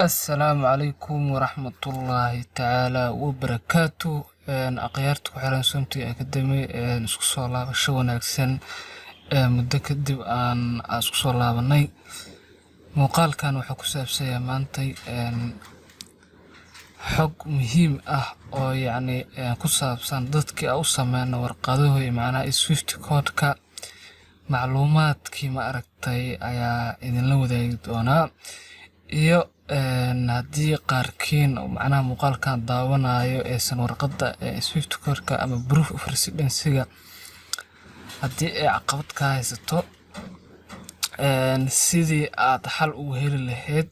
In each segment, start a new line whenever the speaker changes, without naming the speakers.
Assalaamu calaykum waraxmatullaahi tacaala wabarakaatu. Akhyaarta ku xiran Somti Academy, isku soo laabasho wanaagsan. Muddo kadib aan isku soo laabanay. Muuqaalkan wuxuu ku saabsan yahay maantay xog muhiim ah oo yacni ku saabsan dadkii aan u sameyno warqadahu, macnaha Swift code-ka. Macluumaadkii, ma aragtay, ayaa idinla wadaagi doonaa, iyo haddii qaarkiin macnaha muuqaalkan daawanayo aysan warqadda Swift code-ka ama proof of residency-ga haddii ay caqabad ka haysato, sidii aad xal ugu heli lahayd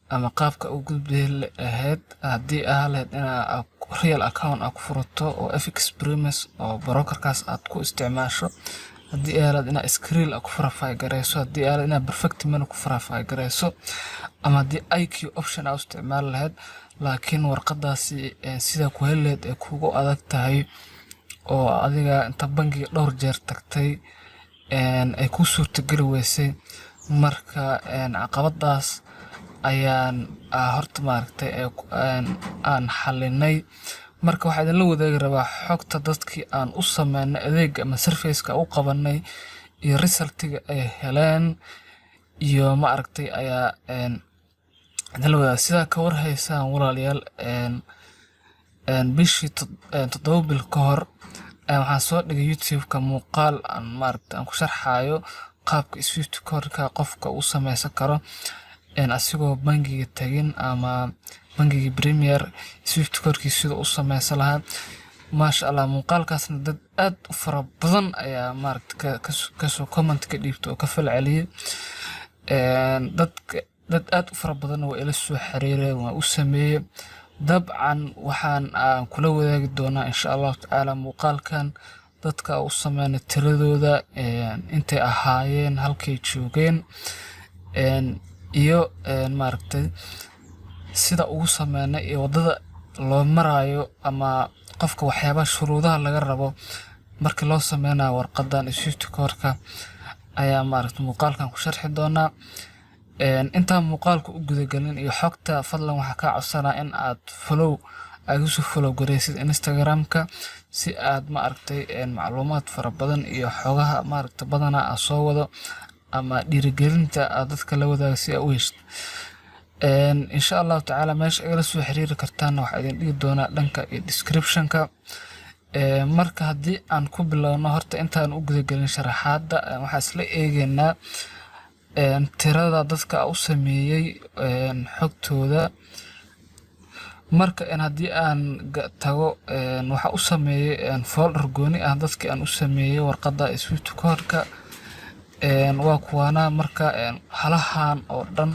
ama qaabka u gudbi lahayd, haddii aad lahayd inaad real account aad ku furato oo FX Primus oo brokerkaas aad ku isticmaasho, haddii aad lahayd inaad Skrill aad ku verify gareyso, haddii aad lahayd inaad Perfect Money ku verify gareyso, ama haddii IQ Option aad u isticmaali lahayd, laakiin warqadaasi sida ku heli lahayd ay kugu adag tahay oo adiga inta bangiga dhowr jeer tagtay ay kuu suurtageli weysay. Marka caqabadaas ayaan horta, maaragtay, aan xalinay. Marka waxaa idinla wadaagi rabaa xogta dadkii aan u sameynay adeega ama service-ka u qabanay iyo result-iga ay heleen iyo, ma aragtay, ayaa idinla wadaagi. Sidaa ka war haysaan, walaalayaal, bishii 7 bil ka hor waxaan soo dhigay YouTube-ka muuqaal aan, maaragtay, aan ku sharxayo qaabka Swift code-ka qofka uu sameysan karo asigoo bangiga tagin ama bangiga Premier Swift code-kiisa sida u sameysan lahaa. Maasha Allah, muuqaalkaasna dad aad u fara badan ayaa, maaragtay, kasoo comment ka dhiibta oo ka falceliyay. Dadka dad aad u fara badanna waa ila soo xiriireen, waa u sameeyey. Dabcan waxaan aan kula wadaagi doonaa, insha Allahu tacaala, muuqaalkan dadka u sameynay, tiradooda intay ahaayeen, halkay joogeen iyo, maaragtay, sida ugu sameynay iyo waddada loo marayo ama qofka waxyaabaha shuruudaha laga rabo markii loo sameynayo warqadan Swift code-ka ayaa, maaragtay, muuqaalkan ku sharxi doonaa. Intaan muuqaalka u gudagelin iyo xogta, fadlan waxaa kaa codsanaa in aad follow aad igu soo follow gareysid Instagram-ka si aad, ma aragtay, macluumaad fara badan iyo xogaha, maaragtay, badanaa aan soo wado ama dhiirigelinta aad dadka la wadaago si aad u heshid. Insha Allahu tacaala, meesha igala soo xiriiri kartaana waxaa idin dhigi doonaa dhanka iyo description-ka. Marka haddii aan ku bilowno, horta intaan u gudagelin sharaxaadda, waxaan isla eegeynaa tirada dadka u sameeyey xogtooda. Marka haddii aan tago, waxaa u sameeyey folder gooni ah dadkii aan u sameeyey warqadda Swift code-ka, waa kuwaana. Marka halahan oo dhan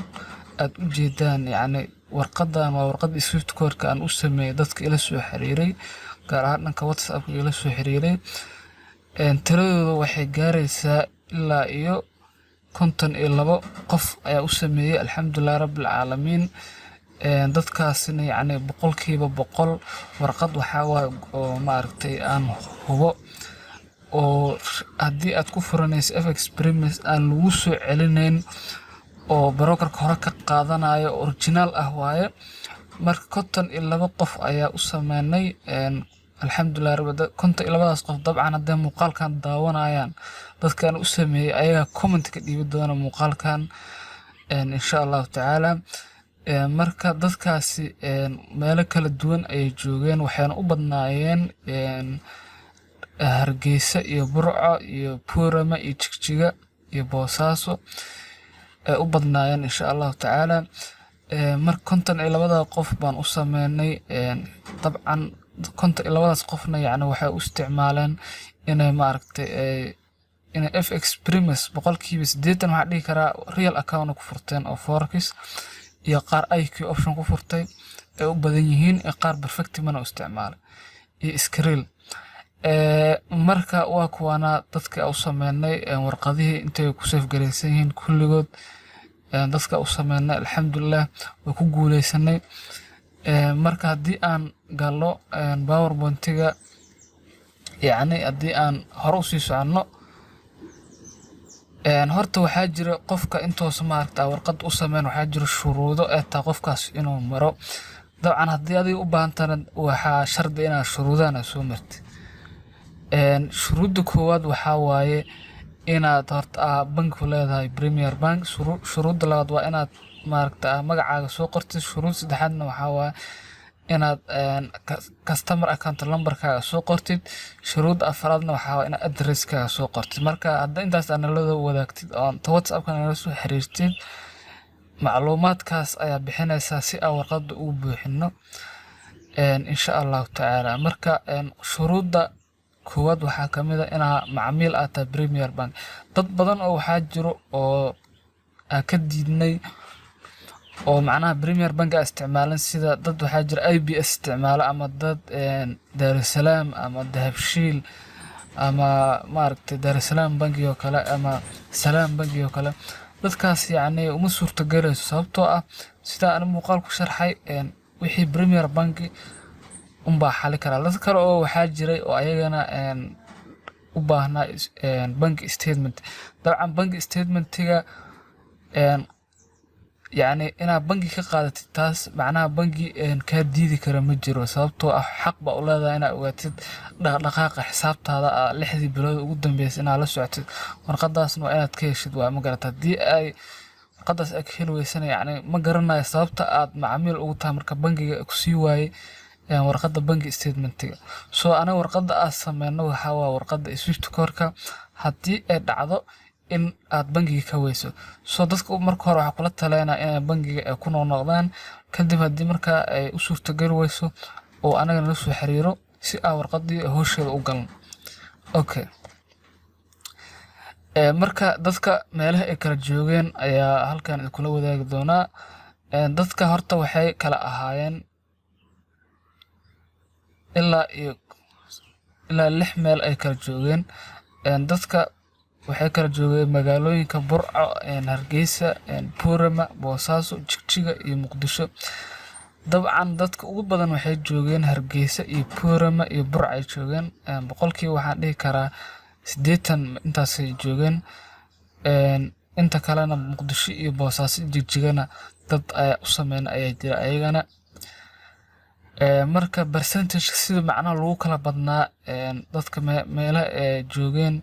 aad u jeedaan, yacni warqadan waa warqadda Swift code-ka aan u sameeyey dadka ila soo xiriiray, gaar ahaan dhanka WhatsApp-ka ila soo xiriiray. Tiradooda waxay gaaraysaa ilaa iyo 52 qof ayaa u sameeyey. Alxamdulilah rabbil caalamiin. Dadkaasina, yacni, 100% warqad waxaa waaye oo, maaragtay, aan hubo oo haddii aad ku furanayso FX Primus aan lagu soo celinayn oo brokerka hore ka qaadanayo, original ah waaye. Marka 52 qof ayaa u sameynay, alxamdulilah rabbi. 52-daas qof, dabcan hadday muuqaalkan daawanayaan, dadkan u sameeyey ayagaa comment ka dhiibi doona muuqaalkan, insha Allahu tacaala. Marka dadkaasi meelo kala duwan ayay joogeen, waxayna u badnaayeen Hargeysa iyo Burco iyo Buurama iyo Jigjiga iyo Boosaaso ay u badnaayeen, insha Allahu tacaala. Marka 52-da qof baan u sameynay. Dabcan 52-daas qofna, yacni, waxay u isticmaaleen inay, maaragtay, inay FX Primus 80% waxaa dhihi karaa real account ku furteen oo forex iyo qaar IQ Option ku furtay ay u badan yihiin, iyo qaar Perfect Money u isticmaalay iyo Skrill. Marka waa kuwaana dadka u sameynay warqadihii, intay ku save gareysan yihiin kulligood dadka u sameynay. Alxamdulilah, waa ku guuleysanay. Marka haddii aan gallo PowerPoint-iga, yacni haddii aan hore usii soconno, Horta waxaa jira qofka intuusan, maaragta, warqad u sameyn, waxaa jira shuruudo ee taa qofkaas inuu maro. Dabcan haddii adiga u baahantana, waxaa shardi inaad shuruudahan aad soo martid. Shuruudda koowaad waxaa waaye inaad horta bank ku leedahay Premier Bank. Shuruudda labaad waa inaad, maaragta, magacaaga soo qortid. Shuruud saddexaadna waxaa waaye inaad customer account numberkaaga soo qortid. Shuruudda afraadna waxaa waaye inaad addresskaaga soo qortid. Marka hadda intaas aad nala wadaagtid oo WhatsApp-ka nala soo xiriirtid, macluumaadkaas ayaa bixinaysaa si aan warqadda ugu buuxino, insha Allahu tacaala. Marka shuruudda koowaad waxaa ka mid ah inaa macmiil aad tahay Premier Bank. Dad badan oo waxaa jiro oo aan ka diidnay oo macnaha Premier Bank aa isticmaalan, sida dad waxaa jira IBS isticmaala ama dad Daarusalaam ama Dahabshiil ama, maaragtay, Daarusalaam bangi oo kale ama Salaam bangi oo kale. Dadkaas yacni uma suurtagelayso, sababtoo ah sida aan muuqaal ku sharxay, wixii Premier Bank unbaa xali karaa. Dad kale oo waxaa jiray oo ayagana u baahnaa bank statement. Dabcan bank statementiga, yacni inaad bangi ka qaadatid, taas macnaha bangi kaa diidi kara ma jiro, sababtoo ah xaq baa u leedahay inaad ogaatid dhaqdhaqaaqa xisaabtaada 6dii bilood ugu dambeysay inaad la socotid. Warqadaasna waa inaad ka heshid, waa ma garata? Haddii ay warqadaas aad ka heli weysana, yacni ma garanayo sababta aad macmiil ugu tahay marka bangiga ku sii waayey warqadda bank statementiga. So anaga warqadda aad sameyno waxaa waa warqadda swift code-ka haddii ay dhacdo in aad bangiga ka weyso. So dadka marka hore waxaa kula taleynaa inay bangiga ay ku noqnoqdaan. Kadib haddii markaa ay u suurtageli weyso, oo anaga nala soo xiriiro si aan warqadii howsheeda u galno. Okay. Marka dadka meelaha ay kala joogeen ayaa halkan idinkula wadaagi doonaa. Dadka horta waxay kala ahaayeen ilaa iyo ilaa lix meel ay kala joogeen. Dadka waxay kala joogeen magaalooyinka Burco, Hargeysa, Boorama, Boosaaso, Jigjiga iyo Muqdisho. Dabcan dadka ugu badan waxay joogeen Hargeysa iyo Boorama iyo Burco ay joogeen. Boqolkiiba waxaan dhihi karaa 80 intaasay joogeen. Inta kalena Muqdisho iyo Boosaaso iyo Jigjigana dad ayaa u sameyn ayaa jira ayagana. Marka percentage sida macnaha lagu kala badnaa dadka meelaha ay joogeen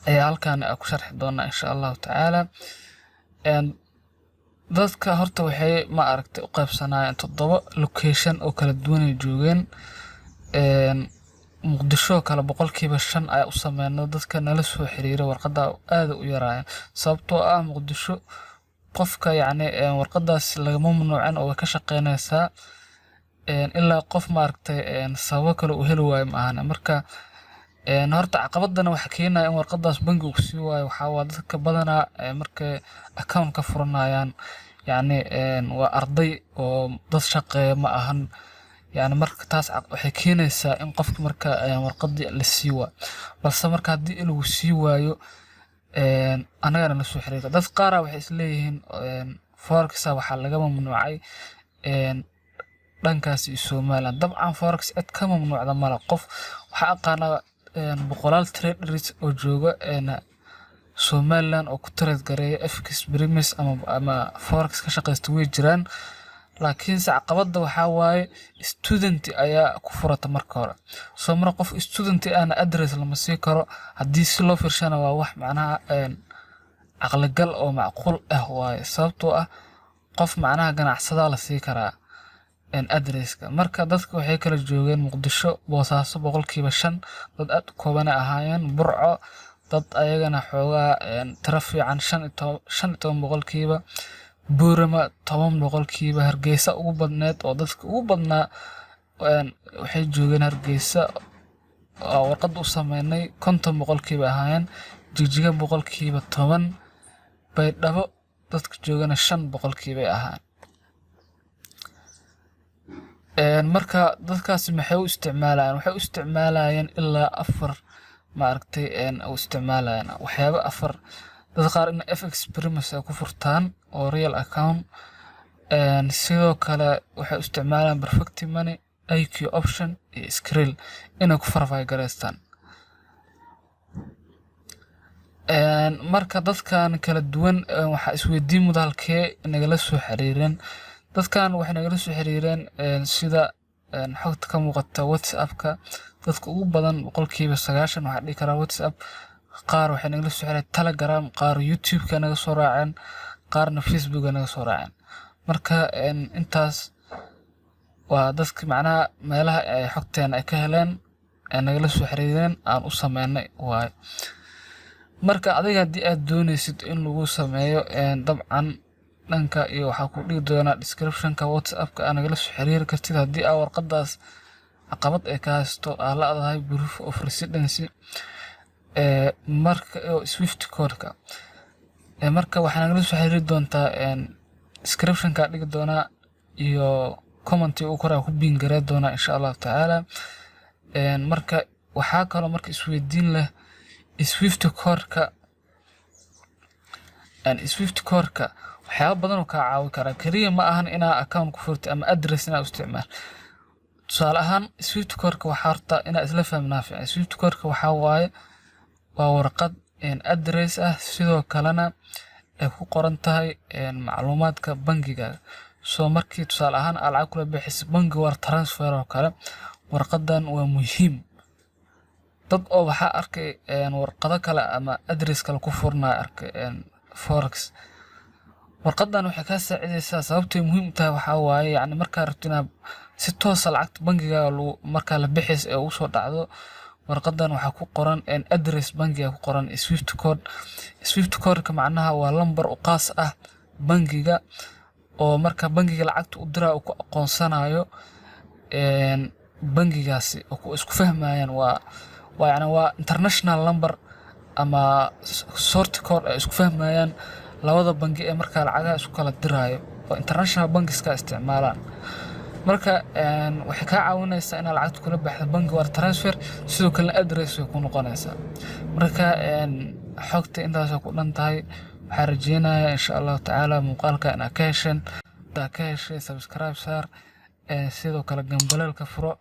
ayaa halkan ku sharxi doonaa, insha Allahu tacaala. Dadka horta waxay, ma aragtay, u qaybsanayeen toddoba location oo kala duwan ay joogeen. Muqdisho kale 5% ayaa u sameynay. Dadka nala soo xiriira warqadda aad u yaraayeen, sababtoo ah Muqdisho qofka yacni warqadaas lagama mamnuucin oo way ka shaqeynaysaa, ilaa qof, maaragtay, sababo kale uu heli waayo ma ahan. Marka horta caqabadana waxa keenaya in warqadaas bangigu ku sii waayo waxaa waa dadka badanaa markay account ka furanayaan, yacni waa arday oo dad shaqeeya ma ahan. Yacni marka taas waxay keenaysaa in qofka marka warqadii la sii waayo. Balse marka haddii lagu sii waayo, annagana la soo xiriirka. Dad qaar waxay isleeyihiin forex waxaa laga mamnuucay dhankaas iyo Somaliland. Dabcan forex cid ka mamnuucda mala. Qof waxaa aqaanaa boqolaal traders oo jooga Somaliland oo ku trade gareeya FX Primus ama forex ka shaqeysta way jiraan. Laakiinse caqabada waxaa waaye student ayaa ku furata marka hore. Soo mar qof student ahna address lama sii karo. Haddii si loo fiirshana, waa wax macnaha caqligal oo macquul ah waaye, sababtoo ah qof macnaha ganacsadaa la sii karaa addresska. Marka dadka waxay kala joogeen Muqdisho, Boosaaso 5%, dad aad u kooban ay ahaayeen. Burco dad ayagana xoogaa tiro fiican, 15%. Boorama 10%. Hargeysa ugu badneed oo dadka ugu badnaa waxay joogeen Hargeysa oo warqad u sameynay, 50% ahaayeen. Jigjiga 10%. Baydhabo dadka joogana 5% ay ahaayeen. Marka dadkaasi maxay u isticmaalayaan? Waxay u isticmaalayeen ilaa afar, maaragtay, u isticmaalayaan waxyaabo afar. Dad qaar in FX Primus ay ku furtaan oo real account. Sidoo kale waxay u isticmaalayaan Perfect Money, IQ Option iyo Skrill inay ku verify gareystaan. Marka dadkan kala duwan waxaa isweydiin muda halkee nagala soo xiriireen. Dadkan waxay nagala soo xiriireen, sida xogta ka muuqata, WhatsApp-ka. Dadka ugu badan, 90%, waxaa dhihi karaa WhatsApp. Qaar waxay nagala soo xiriireen Telegram, qaar YouTube-ka naga soo raaceen, qaarna Facebook-a naga soo raaceen. Marka intaas waa dadka macnaha meelaha ay xogteena ay ka heleen ee nagala soo xiriireen aan u sameynay waaye. Marka adiga haddii aad dooneysid in lagu sameeyo, dabcan dhanka iyo waxaa ku dhigi doonaa description-ka WhatsApp-ka aa nagala soo xiriiri kartid haddii aa warqadaas caqabad ay ka haysto, aa la-dahay proof of residency marka swift code-ka. Marka waxaa nagala soo xiriiri doontaa description-ka dhigi doonaa iyo comment ugu koraa ku pin garee doonaa, insha Allahu tacaala. Marka waxaa kaloo marka isweydiin leh swift code-ka. Swift code-ka waxyaaba badan oo kaa caawin karaa. Kaliya ma ahan inaa account ku furtay ama address inaa u isticmaal. Tusaale ahaan, swift code-ka waxaa horta inaa isla fahmnaa fiican. Swift code-ka waxaa waaye waa warqad address ah, sidoo kalena ay ku qoran tahay macluumaadka bangigaaga. So markii tusaale ahaan aa lacag kula bixisa bangi wire transfer oo kale, warqadan waa muhiim. Dad oo waxaa arkay warqado kale ama address kale ku furnaya arkay forex. Warqadan waxay kaa saacideysaa. Sababtay muhiim u tahay waxaa waaye, yacni markaa rabto inaad si toosa lacagta bangigaaga lagu markaa la bixaysa ee ugu soo dhacdo, warqadan waxaa ku qoran address bangiga ku qoran, swift code. Swift code-ka macnaha waa lambar u qaas ah bangiga oo marka bangiga lacagta u diraa uu ku aqoonsanayo bangigaasi oo ku isku fahmayaan. Waa yacni waa international number ama sort code ay isku fahmayaan labada bangi ee markaa lacagaha isku kala diraayo oo international bankiska isticmaalaan. Marka waxay kaa caawinaysaa inaad lacagta kula baxdo bangi wire transfer, sidoo kalena address way ku noqonaysaa. Marka xogta intaasay ku dhan tahay. Waxaan rajeynayaa, insha Allahu tacaala, muuqaalka inaad ka hesheen. Hadaa ka heshay, subscribe saar, sidoo kale gambaleelka furo,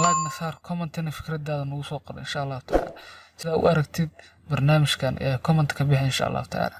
like-na saar, comment-na fikradaada nagu soo qor, insha Allahu tacaala. Sidaa u aragtid barnaamijkan ee comment ka bixi, insha Allahu tacaala.